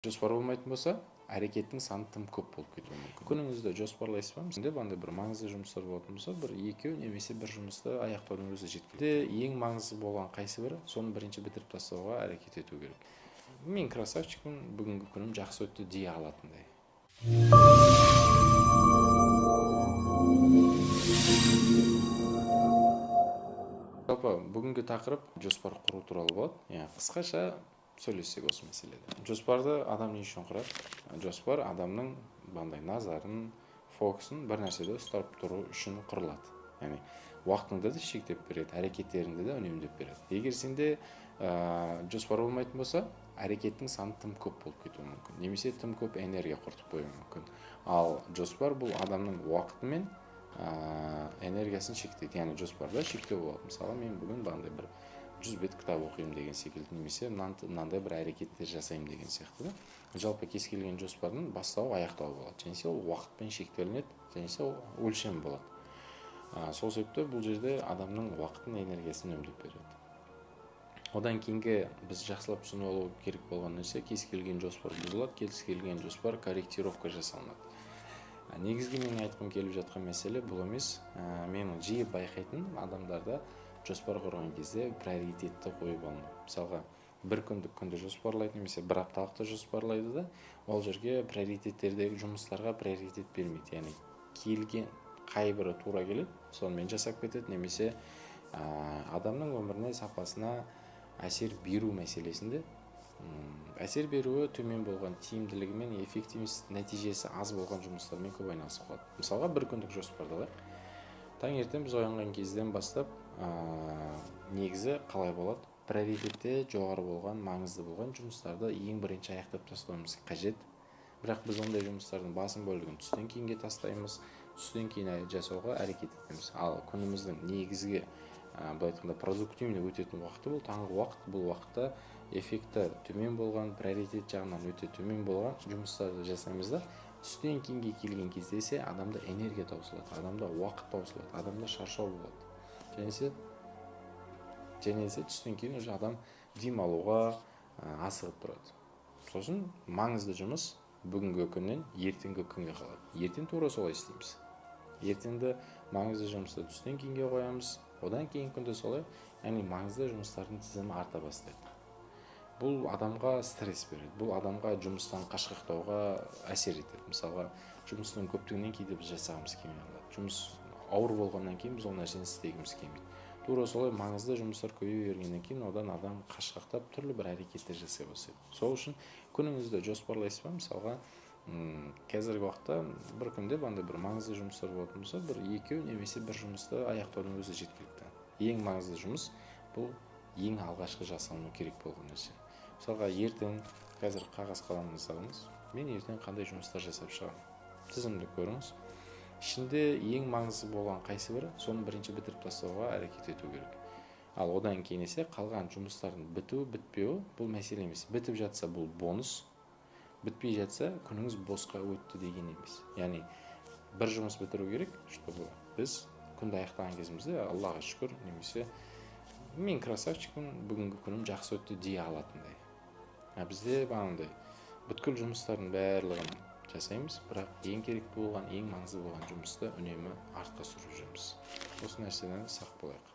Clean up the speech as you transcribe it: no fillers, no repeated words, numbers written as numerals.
Жоспар болмайтын болса, әрекеттің саны тым көп болып кетуі мүмкін. Күніңізді жоспарлайсыз ба? Деп андай бір маңызды жұмыстар болатын болса, бір екеу немесе бір жұмысты аяқтаудың өзі жеткілікті. Ең маңызды болған қайсы бірі, соны бірінші бітіріп тастауға әрекет ету керек. Мен красавчикпін, бүгінгі күнім жақсы өтті дей алатындай. Жалпы бүгінгі тақырып жоспар құру туралы болады. Қысқаша сөйлессек осы мәселеде. Жоспарды адам не үшін құрады? Жоспар адамның мынандай назарын, фокусын бір нәрседе ұстап тұру үшін құрылады. Яғни уақытыңды да шектеп береді, әрекеттеріңді де үнемдеп береді. Егер сенде жоспар болмайтын болса, әрекеттің саны тым көп болып кетуі мүмкін, немесе тым көп энергия құртып қоюы мүмкін. Ал жоспар бұл адамның уақыты мен энергиясын шектейді. Яғни жоспарда шектеу болады. Мысалы, мен бүгін мынандай бір 100 бет кітап оқимын деген секілді, немесе мынандай бір әрекеттер жасаймын деген сияқты да. Жалпы кез келген жоспардың бастауы, аяқтауы болады. Және ол уақытпен шектелінеді, және ол өлшем болады. Сол себепті бұл жерде адамның уақытын, энергиясын үнемдеп береді. Одан кейінгі біз жақсылап түсініп алу керек болған нәрсе, кез келген жоспар бұзылады, кез келген жоспар корректировка жасалынады. Негізгі менің айтқым келіп жатқан мәселе бұл емес. Мен жиі байқайтын адамдарда жоспар құрған кезде приоритетті қойып алмау. Мысалға, бір күндік күнді жоспарлайды, немесе бір апталықты жоспарлайды да, ол жерге приоритеттердегі жұмыстарға приоритет бермейді. Яғни келген қай бірі тура келеді, сонымен жасап кетеді, немесе адамның өміріне, сапасына әсер беру мәселесінде, әсер беруі төмен болған, тиімділігі мен эффективность нәтижесі аз болған жұмыстармен көп айналысып қалады. Мысалға, бір күндік жоспарды алайық. Таңертең біз оянған кезден бастап, негізі қалай болады? Приоритетте жоғары болған, маңызды болған жұмыстарды ең бірінші аяқтап тастауымыз қажет. Бірақ біз ондай жұмыстардың басым бөлігін түстен кейінге тастаймыз, түстен кейін жасауға әрекет етеміз. Ал күніміздің негізгі, былай айтқанда, продуктивный өтетін уақыты бұл таңғы уақыт. Бұл уақытта эффекті төмен болған, приоритет жағынан өте төмен болған жұмыстарды жасаймыз да, түстен кейінге келген кезде есе адамда энергия таусылады, адамда уақыт таусылады, адамда шаршау болады. Және де түстен кейін уже адам демалуға асығып тұрады. Сосын маңызды жұмыс бүгінгі күннен ертеңгі күнге қалады. Ертең тура солай істейміз. Ертеңді маңызды жұмысты түстен кейінге қоямыз, одан кейін күнде солай, яғни маңызды жұмыстардың тізімі арта бастайды. Бұл адамға стресс береді, бұл адамға жұмыстан қашқақтауға әсер етеді. Мысалға, жұмыстың көптігінен кейде біз жасағымыз келмей қалады. Жұмыс ауыр болғаннан кейін біз ол нәрсені істегіміз келмейді. Тура солай маңызды жұмыстар көбейе бергеннен кейін одан адам қашқақтап түрлі бір әрекеттер жасай бастайды. Сол үшін күніңізді жоспарлайсыз ба? Мысалға, қазіргі уақытта бір күнде андай бір маңызды жұмыстар болатын болса, бір екеу немесе бір жұмысты аяқтаудың өзі жеткілікті. Ең маңызды жұмыс бұл ең алғашқы жасалыну керек болған нәрсе. Мысалға, ертең қазір қағаз қаламыңызды алыңыз. Мен ертең қандай жұмыстар жасап шығамын? Тізімді көріңіз. Ішінде ең маңызды болған қайсы бірі, соны бірінші бітіріп тастауға әрекет ету керек. Ал одан кейін есе қалған жұмыстардың бітуі, бітпеуі бұл мәселе емес. Бітіп жатса бұл бонус, бітпей жатса күніңіз босқа өтті деген емес. Яғни бір жұмыс бітіру керек, чтобы біз күнді аяқтаған кезімізде Аллаға шүкір, немесе мен красавчикпін, бүгінгі күнім жақсы өтті дей алатындай. А бізде бағанағыдай бүткіл жұмыстардың барлығын жасаймыз, бірақ ең керекті болған, ең маңызды болған жұмысты үнемі артқа сүріп жүрміз. Осы нәрседен сақ болайық.